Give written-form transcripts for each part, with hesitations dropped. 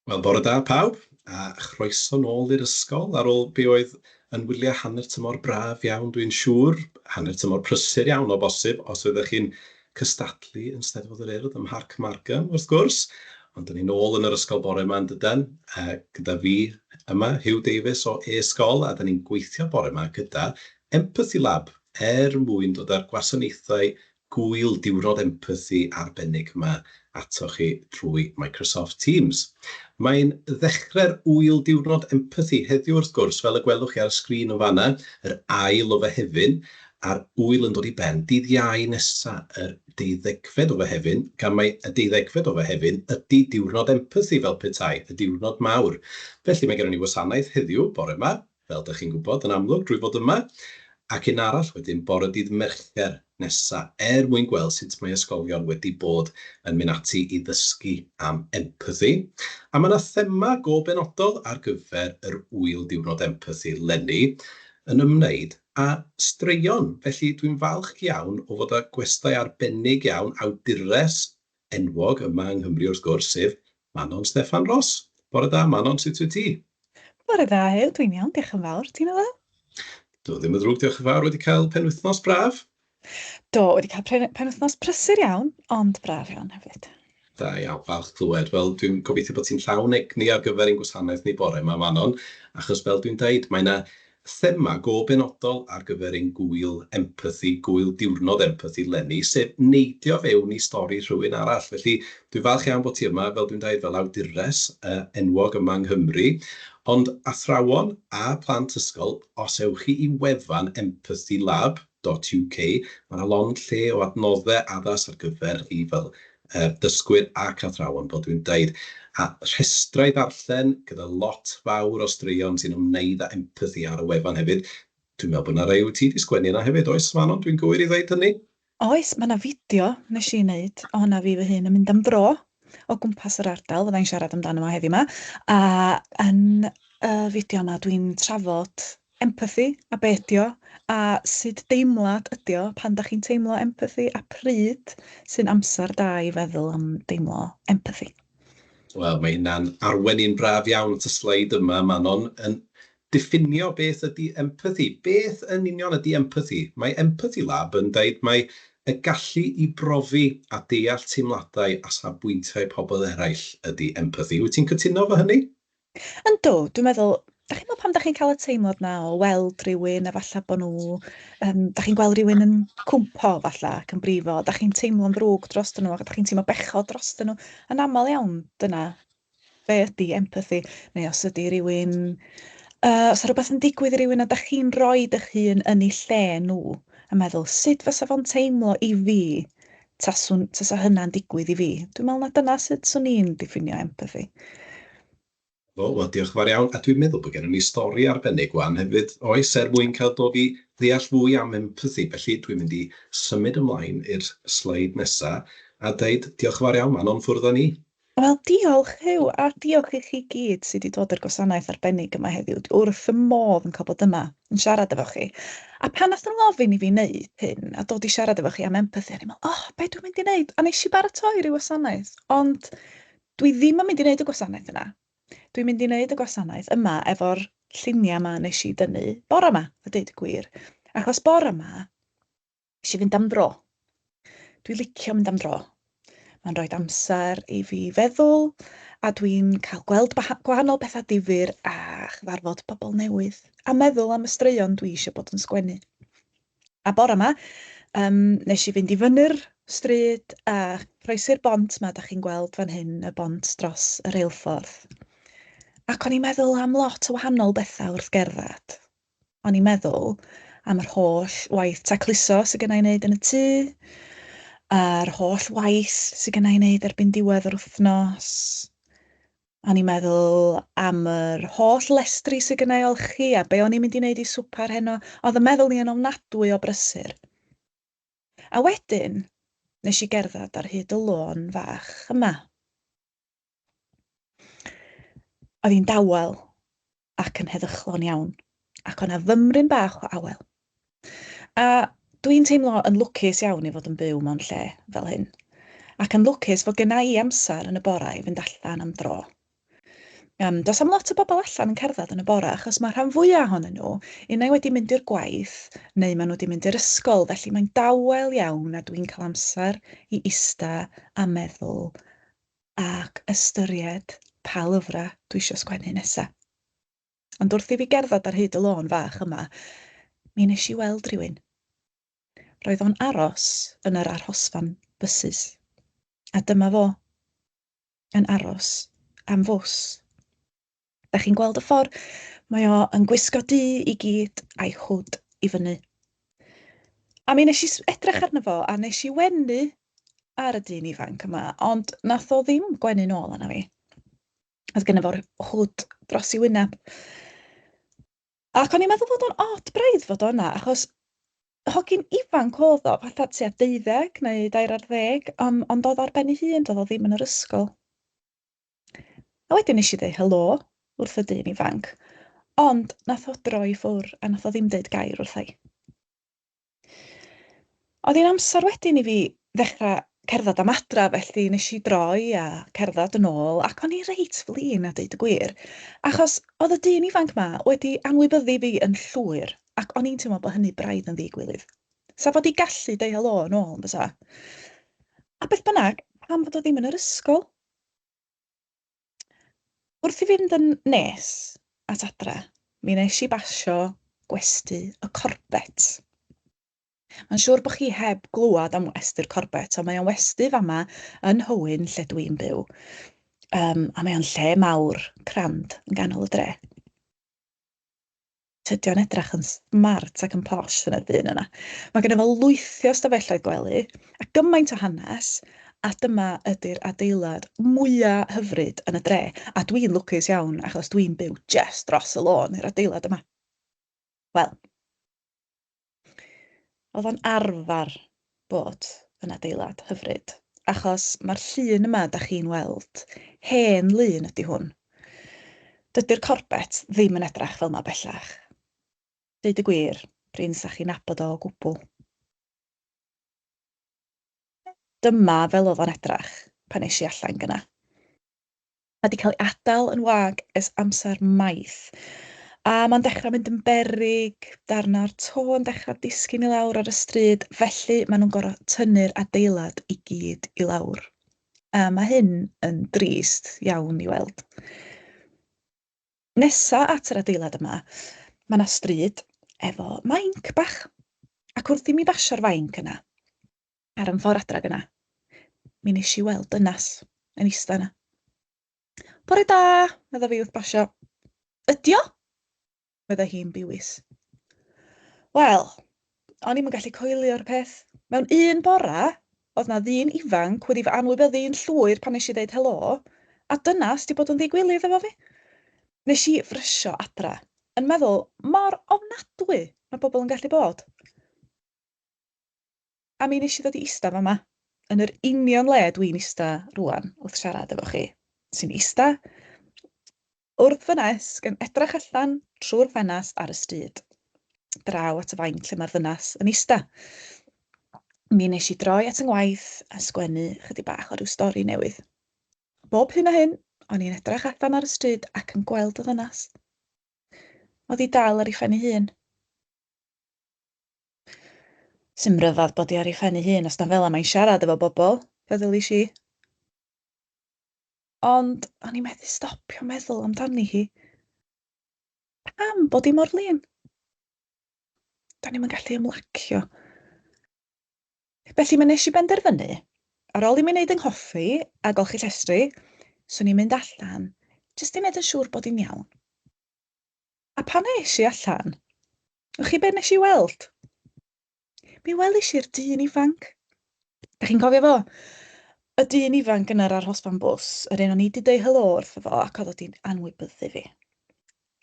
Wel, bore da pawb, a chroeso nôl i'r ysgol ar ôl be oedd yn wyliau hanner tymor braf iawn, dwi'n siŵr, hanner tymor prysur iawn o bosib, os oeddech chi'n cystadlu yn Steddfod yr Urdd ym Mharc Margam, wrth gwrs. Ond 'dan ni nôl yn yr ysgol bore 'ma yn dydan, gyda fi yma, Huw Davies o e-sgol, a 'dan ni'n gweithio bore 'ma gyda Empathy Lab er mwyn dod â'r gwasanaethau gŵyl Diwrnod Empathi arbennig 'ma atoch chi drwy Microsoft Teams. Mae'n ddechrau'r ŵyl Diwrnod Empathi heddiw wrth gwrs, fel y gwelwch chi ar y sgrin yn fan'na, yr ail o Fehefin, a'r ŵyl yn dod i ben dydd Iau nesa, yr deuddegfed o Fehefin, gan mai y deuddegfed o Fehefin ydy Diwrnod Empathi fel petai, y diwrnod mawr. Felly mae gennym ni wasanaeth heddiw, bore 'ma, fel dach chi'n gwybod yn amlwg drwy fod yma, ac un arall wedyn bore dydd Mercher nesa, er mwyn gweld sut mae ysgolion wedi bod yn mynd ati i ddysgu am empathi. A mae 'na thema go benodol ar gyfer yr Ŵyl Diwrnod Empathi 'leni yn ymwneud â straeon. Felly dwi'n falch iawn o fod â gwestai arbennig iawn, awdures enwog yma yng Nghymru wrth gwrs, sef Manon Steffan Ros. Bore da Manon, sut wyt ti? Bore da Huw, dwi'n iawn, diolch yn fawr. Ti'n o dda? Do, ddim yn ddrwg, diolch yn fawr. Wedi cael penwythnos braf? Do, wedi cael penwythnos prysur iawn, ond braf iawn hefyd. Da iawn, falch clywed. Wel, dwi'n gobeithio bod ti'n llawn egni ar gyfer ein gwasanaeth ni bore 'ma, Manon, achos fel dwi'n deud, mae 'na Thema go benodol ar gyfer ein gŵyl empathi, gŵyl Diwrnod Empathi 'leni, sef neidio fewn i stori rhywun arall. Felly, dwi'n falch iawn bod ti yma, fel dwi'n deud, fel awdures enwog yma yng Nghymru. Ond athrawon a plant ysgol, os ewch chi i wefan empathylab dot uk, mae 'na lond lle o adnoddau addas ar gyfer chi fel dysgwyr ac athrawon, fel dwi'n deud. A rhestrau ddarllen gyda lot fawr o straeon sy'n ymwneud â empathi ar y wefan hefyd. Dwi'n meddwl bod 'na rai wyt ti 'di sgwennu yna hefyd, oes Manon? Dwi'n gywir i ddeud hynny? Oes, mae 'na fideo wnes i wneud ohona fi fy hun yn mynd am dro o gwmpas yr ardal fydda i'n siarad amdano fo heddiw 'ma, a yn y fideo 'ma dwi'n trafod empathi a be ydi o, a sut deimlad ydi o pan dach chi'n teimlo empathi, a pryd sy'n amser da i feddwl am deimlo empathi. Wel, mae hynna'n arwain ni'n braf iawn at y sleid yma, Manon, yn diffinio beth ydy empathi. Beth yn union ydy empathi? Mae Empathy Lab yn deud mai y gallu i brofi a deall teimladau a safbwyntiau pobl eraill ydy empathi. Wyt ti'n cytuno efo hynny? Yndw, dwi'n meddwl, dach chi'n meddwl pan dach chi'n cael y teimlad 'na o weld rywun a falle bod nhw, dach chi'n gweld rywun yn cwmpo falle ac yn brifo, dach chi'n teimlo'n ddrwg drostyn nhw ac dach chi'n teimlo bechod drostyn nhw. Yn aml iawn dyna be ydy empathi, neu os ydy rywun, os 'na rywbeth yn digwydd i rywun a dach chi'n rhoid eich hun yn eu lle nhw a meddwl, sut fysa fo'n teimlo i fi taswn, tasa hynna'n digwydd i fi? Dwi'n meddwl na dyna sut 'swn i'n diffinio empathi. O, wel, diolch yn fawr iawn. A dwi'n meddwl bod gennym ni stori arbennig 'wan hefyd, oes, er mwyn cael dod i ddeall fwy am empathi. Felly dwi'n mynd i symud ymlaen i'r sleid nesa a deud diolch yn fawr iawn, Manon, ffwrdd â ni. Wel, diolch Huw, a diolch i chi gyd sydd wedi dod i'r gwasanaeth arbennig yma heddiw. Dwi wrth fy modd yn cael bod yma yn siarad efo chi. A pan nath nhw ofyn i fi wneud hyn a dod i siarad efo chi am empathi, o'n i'n meddwl, oh, be dwi'n mynd i wneud? A nes i baratoi ryw wasanaeth, ond dwi ddim yn mynd i wneud y gwasanaeth yna. Dwi'n mynd i wneud y gwasanaeth yma efo'r lluniau yma nes i dynnu bore yma, a deud y gwir. Achos bore yma, nes i fynd am dro. Dwi'n licio mynd am dro. Mae'n rhoi amser i fi feddwl, a dwi'n cael gweld gwahanol bethau difyr a chyfarfod pobl newydd, a meddwl am y straeon dwi eisiau bod yn sgwennu. A bore 'ma, yym, wnes i fynd i fyny'r stryd a croesi'r bont 'ma dach chi'n gweld fan hyn, y bont dros y reilffordd. Ac o'n i'n meddwl am lot o wahanol bethau wrth gerdded. O'n i'n meddwl am yr holl waith tacluso sy gynna i wneud yn y tŷ, a'r holl waith sy gynna i wneud erbyn diwedd yr wythnos. O'n i'n meddwl am yr holl lestri sy gynna i olchi a be o'n i'n mynd i wneud i swper heno. Oedd y meddwl i yn ofnadwy o brysur. A wedyn, nes i gerdded ar hyd y lôn fach yma. Oedd hi'n dawel ac yn heddychlon iawn, ac o'na fymryn bach o awel. A dwi'n teimlo yn lwcus iawn i fod yn byw mewn lle fel hyn, ac yn lwcus fod genna i amser yn y bore i fynd allan am dro. Does 'am lot o bobl allan yn cerdded yn y bore achos mae rhan fwyaf ohonyn nhw unai wedi mynd i'r gwaith neu maen nhw wedi mynd i'r ysgol, felly mae'n dawel iawn a dwi'n cael amser i ista a meddwl ac ystyried pa lyfrau dwi isio sgwennu nesa. Ond wrth i fi gerdded ar hyd y lôn fach yma, mi wnes i weld rhywun. Roedd o'n aros yn yr arhosfan bysus. A dyma fo, yn aros am fws. Da chi'n gweld y ffordd mae o yn gwisgo du i gyd a'i hwd i fyny. A mi wnes i edrych arno fo a wnes i wenu ar y dyn ifanc yma, ond nath o ddim gwenu nôl arna fi. Oedd gynno fo'r hwd dros ei wyneb. Ac o'n i'n meddwl fod o'n od braidd fod o yna, achos hogyn ifanc oedd o, fatha tua 12 neu 13, ond oedd o ar ben ei hun, doedd o ddim yn yr ysgol. A wedyn nes i ddeud helo wrth y dyn ifanc, ond nath o droi ffwr a nath o ddim deud gair wrtha i. Oedd hi'n amser wedyn i fi ddechrau cerdded am adra, felly wnes i droi a cerdded yn ôl, ac o'n i reit flin a deud y gwir, achos oedd y dyn ifanc 'ma wedi anwybyddu fi yn llwyr, ac o'n i'n teimlo bod hynny braidd yn ddigwilydd. Sa fo 'di gallu deud helo yn ôl, yn bysa? A beth bynnag, pam fod o ddim yn yr ysgol? Wrth i fynd yn nes at adre, mi wnes i basio gwesty y Corbett. Mae'n siŵr bod chi heb glywed am westy'r Corbett, ond mae o'n westy fama yn Nhywyn lle dwi'n byw. A mae o'n lle mawr, crand, yn ganol y dre. Tydi o'n edrych yn smart ac yn posh yn y dyn yna. Mae genna fo lwythi o stafelloedd gwely a gymaint o hanes, a dyma ydy'r adeilad mwya hyfryd yn y dre. A dwi'n lwcus iawn achos dwi'n byw jyst dros y lôn i'r adeilad yma. Wel, oedd o'n arfer bod yn adeilad hyfryd, achos mae'r llun yma da chi'n weld, hen lun ydy hwn. Dydy'r Corbett ddim yn edrach fel 'ma bellach. Deud y gwir, prin 'sa chi'n nabod o o gwbl. Dyma fel oedd o'n edrach pan es i allan gynna. Mae 'di cael ei adael yn wag ers amser maith, a mae'n dechrau mynd yn beryg, darnau'r to yn dechrau disgyn i lawr ar y stryd, felly maen nhw'n gorfod tynnu'r adeilad i gyd i lawr. A mae hyn yn drist iawn i weld. Nesa at yr adeilad yma, mae 'na stryd efo mainc bach, ac wrth i mi basio'r fainc yna, ar 'y ffordd adra gynna, mi wnes i weld dynas yn ista yna. Bore da, medda fi wrth basio. Ydi o? Medda hi'n biwis. Wel, o'n i'm yn gallu coelio'r peth. Mewn un bora, oedd 'na ddyn ifanc wedi fy anwybyddu yn llwyr pan nes i ddeud helo, a dynas 'di bod yn ddigwilydd efo fi. Nes i frysio adra, yn meddwl mor ofnadwy mae bobl yn gallu bod. A mi wnes i ddod i ista fama, yn yr union le dwi'n ista rŵan wrth siarad efo chi. Sy'n ista wrth fy nesg yn edrych allan trwy'r ffenast ar y stryd, draw at y fainc lle mae'r ddynas yn ista. Mi wnes i droi at 'y ngwaith a sgwennu chydig bach o ryw stori newydd. Bob hyn a hyn, o'n i'n edrych allan ar y stryd ac yn gweld y ddynas. Oedd hi dal ar ei phen ei hun. Sim ryfedd bod hi ar ei phen ei hun os na fela mae'n siarad efo bobl, feddylish i. Ond o'n i methu stopio meddwl amdani hi. Pam bod hi mor flin? Do'n i'm yn gallu ymlacio. Felly mi wnes i benderfynu, ar ôl i mi wneud 'y nghoffi a golchi llestri, 'swn i'n mynd allan jyst i wneud yn siŵr bod hi'n iawn. A pan es i allan, wch chi be nes i weld? Mi welish i'r dyn ifanc. Da chi'n cofio fo? Y dyn ifanc yn yr arhosfan bws, yr un o'n i 'di deud helo wrtho fo ac oedd o 'di anwybyddu fi.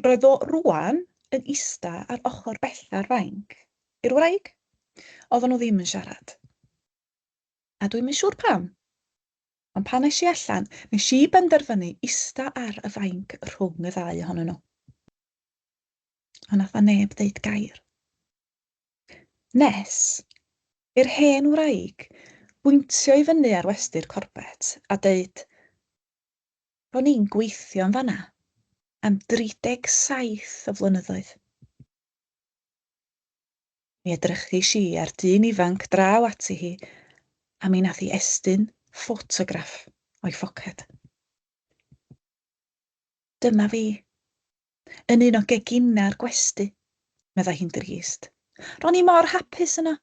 Roedd o rŵan yn ista ar ochr bella'r fainc i'r wraig. Oedden nhw ddim yn siarad. A dwi'm yn siŵr pam. Ond pan es i allan, nes i benderfynu ista ar y fainc rhwng y ddau ohonyn nhw. Ond nath 'na neb ddeud gair. Nes i'r hen wraig bwyntio i fyny ar westy'r Corbett a deud, Ro'n i'n gweithio yn fan'na. am 37 o flynyddoedd. Mi edrychish i ar dyn ifanc draw ati hi, a mi nath hi estyn ffotograff o'i phoced. Dyma fi, yn un o geginau'r gwesty, meddai hi'n drist. Ro'n i mor hapus yno.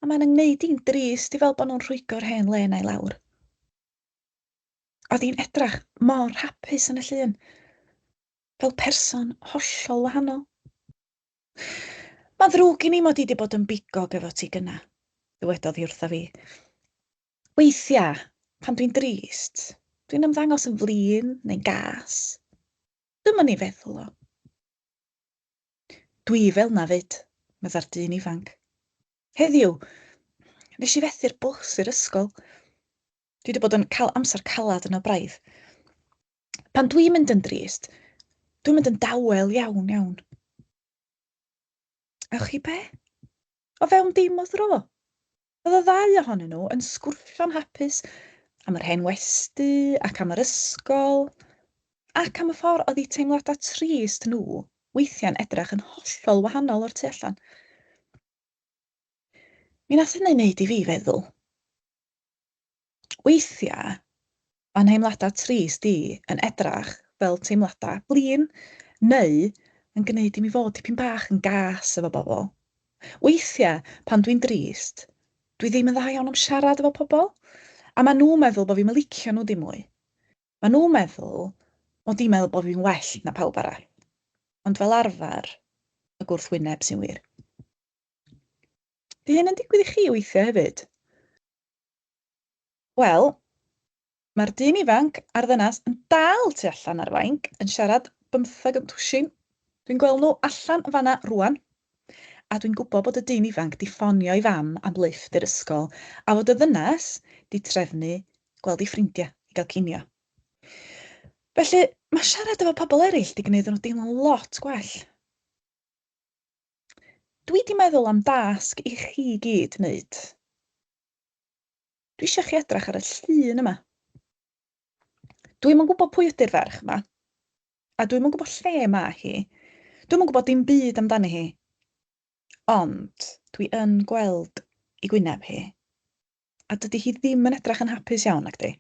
A mae'n yngwneud i'n drist i fel bod nhw'n rhwygo'r hen le 'na i lawr. Oedd hi'n edrach mor hapus yn y llun, fel person hollol wahanol. Mae'n ddrwg i ni mod i wedi bod yn bigog efo ti gynna, ddywedodd hi wrtha fi. Weithiau, pan dwi'n drist, dwi'n ymddangos yn flin neu'n gas. Dwi'm yn ei feddwl o. Dwi fel 'na 'fyd, medda'r dyn ifanc. Heddiw, nes i fethu'r bws i'r ysgol. Dwi wedi bod yn cael amser calad yno braidd. Pan dwi'n mynd yn drist, dwi'n mynd yn dawel iawn, iawn. A chi be? O fewn dim o ddro. Oedd y ddau ohonyn nhw yn sgwrsio'n hapus am yr hen westy ac am yr ysgol ac am y ffordd oedd eu teimladau trist nhw weithiau'n edrych yn hollol wahanol o'r tu allan. Mi nath hynny wneud i fi feddwl. Weithiau, mae nheimladau trist i yn edrach fel teimladau blin, neu yn gwneud i mi fod tipyn bach yn gas efo bobl. Weithiau, pan dwi'n drist, dwi ddim yn dda iawn am siarad efo pobl, a maen nhw'n meddwl bod fi'm yn licio nhw dim mwy. Maen nhw'n meddwl mod i'n meddwl bod fi'n well na pawb arall. Ond fel arfer, y gwrthwyneb sy'n wir. Di hyn yn digwydd i chi weithiau hefyd? Wel, mae'r dyn ifanc a'r ddynas yn dal tu allan ar y fainc yn siarad bymtheg yn twsin. Dwi'n gweld nhw allan yn fan'na rŵan. A dwi'n gwybod bod y dyn ifanc 'di ffonio ei fam am lifft i'r ysgol a fod y ddynas 'di trefnu gweld ei ffrindiau i gael cinio. Felly, mae siarad efo pobl eraill 'di gwneud nhw deimlo'n lot gwell. Dwi 'di meddwl am dasg i chi gyd wneud. Dwi eisiau chi edrych ar y llun yma. Dwi'm yn gwybod pwy ydy'r ferch yma, a dwi'm yn gwybod lle mae hi. Dwi'm yn gwybod dim byd amdani hi. Ond dwi yn gweld ei gwyneb hi, a dydy hi ddim yn edrych yn hapus iawn, nag di?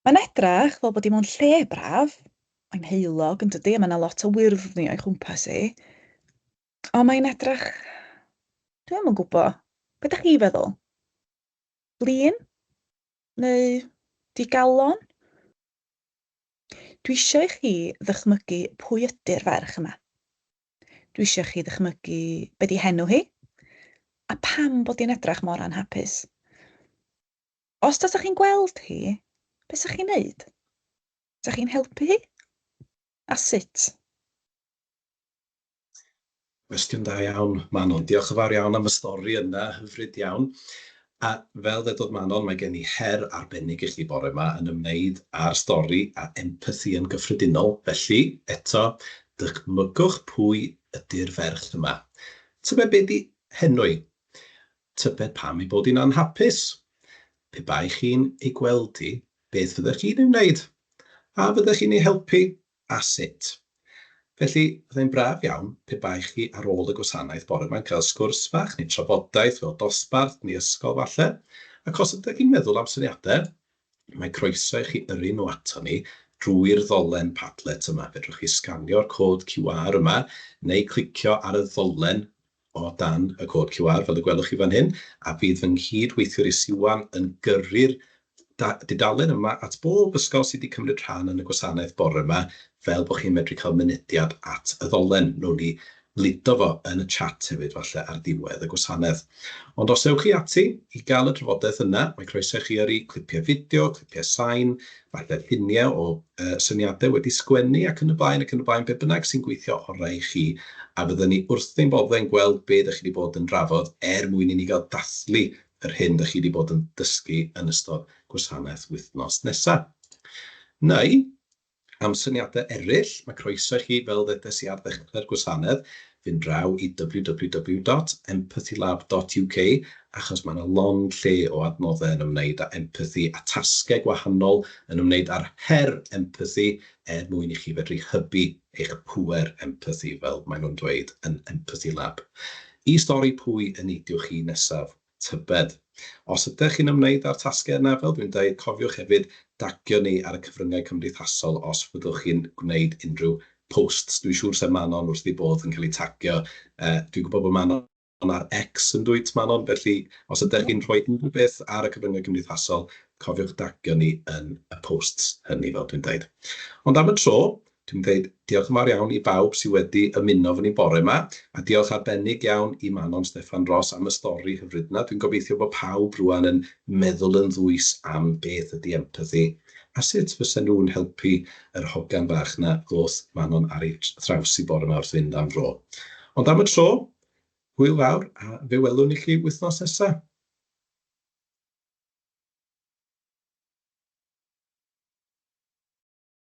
Mae'n edrych fel bod hi mewn lle braf, mae'n heulog yn dydy, a mae yna lot o wyrddni o'i chwmpas hi. Ond mae'n edrych... Dwi ddim yn gwybod. Be dach chi feddwl? Blin? Neu digalon? Dwi eisiau i chi ddychmygu pwy ydy'r ferch yma. Dwi eisiau chi ddychmygu be di henw hi, a pam bod hi'n edrych mor anhapus. Os tasach chi'n gweld hi, be 'sach chi'n neud? 'Sach chi'n helpu hi? A sut? Cwestiwn da iawn, Manon. Diolch yn fawr iawn am y stori yna, hyfryd iawn. A fel ddedodd Manon, mae gen i her arbennig i chi bore yma yn ymwneud â'r stori a empathi yn gyffredinol. Felly, eto, dychmygwch pwy ydy'r ferch yma. Tybed be 'di henw hi? Tybed pam ei bod hi'n anhapus? Pe bai chi'n ei gweld hi, beth fyddech chi'n ei wneud? A fyddech chi'n ei helpu? A sut? Felly, byddai'n braf iawn pe bai chi ar ôl y gwasanaeth bore 'ma'n cael sgwrs fach neu trafodaeth fel dosbarth neu ysgol falle, ac os ydych chi'n meddwl am syniadau, mae croeso i chi yrru nhw ato ni drwy'r ddolen Padlet yma. Fedrwch chi sganio'r cod QR yma neu clicio ar y ddolen o dan y cod QR, fel y gwelwch chi fan hyn, a fydd fy nghyd-weithiwr i Siwan yn gyrru'r dudalen yma at bob ysgol sydd wedi cymryd rhan yn y gwasanaeth bore yma, fel bod chi'n medru cael mynediad at y ddolen. Wnawn ni ludo fo yn y chat hefyd falle ar ddiwedd y gwasanaeth. Ond os ewch chi ati i gael y drafodaeth yna, mae croeso i chi yrru clipiau fideo, clipiau sain, falle lluniau o syniadau wedi sgwennu ac yn y blaen ac yn y blaen, be bynnag sy'n gweithio orau i chi, a fydden ni wrth ein boddau'n gweld be dach chi wedi bod yn drafod er mwyn i ni gael dathlu yr hyn dach chi wedi bod yn dysgu yn ystod gwasanaeth wythnos nesa. Neu, am syniadau eraill, mae croeso i chi, fel ddedes i ar ddechrau'r gwasanaeth, fynd draw i www.empathylab.uk, achos mae 'na lond lle o adnoddau yn ymwneud â empathi a tasgau gwahanol yn ymwneud â'r her empathi er mwyn i chi fedru hybu eich pŵer empathi, fel maen nhw'n dweud yn Empathy Lab. I stori pwy y neidiwch chi nesaf, tybed? Os ydych chi'n ymwneud â'r tasgau yna, fel dwi'n dweud, cofiwch hefyd dagio ni ar y cyfryngau cymdeithasol os fyddwch chi'n gwneud unrhyw posts. Dwi'n siŵr 'se Manon wrth ei bodd yn cael ei tagio. Dwi'n gwybod bod Manon ar X yn dwyt, Manon, felly os ydych chi'n rhoi unrhyw beth ar y cyfryngau cymdeithasol, cofiwch dagio ni yn y posts hynny, fel dwi'n dweud. Ond am y tro, dwi'n dweud diolch yn fawr iawn i bawb sydd wedi ymuno efo ni bore yma, a diolch arbennig iawn i Manon Steffan Ros am y stori hyfryd yna. Dwi'n gobeithio bod pawb rŵan yn meddwl yn ddwys am beth ydy empathi a sut fysen nhw'n helpu yr hogan fach 'na ddoth Manon ar ei thraws i bore yma wrth fynd am dro. Ond am y tro, hwyl fawr, a fe welwn ni chi wythnos nesaf.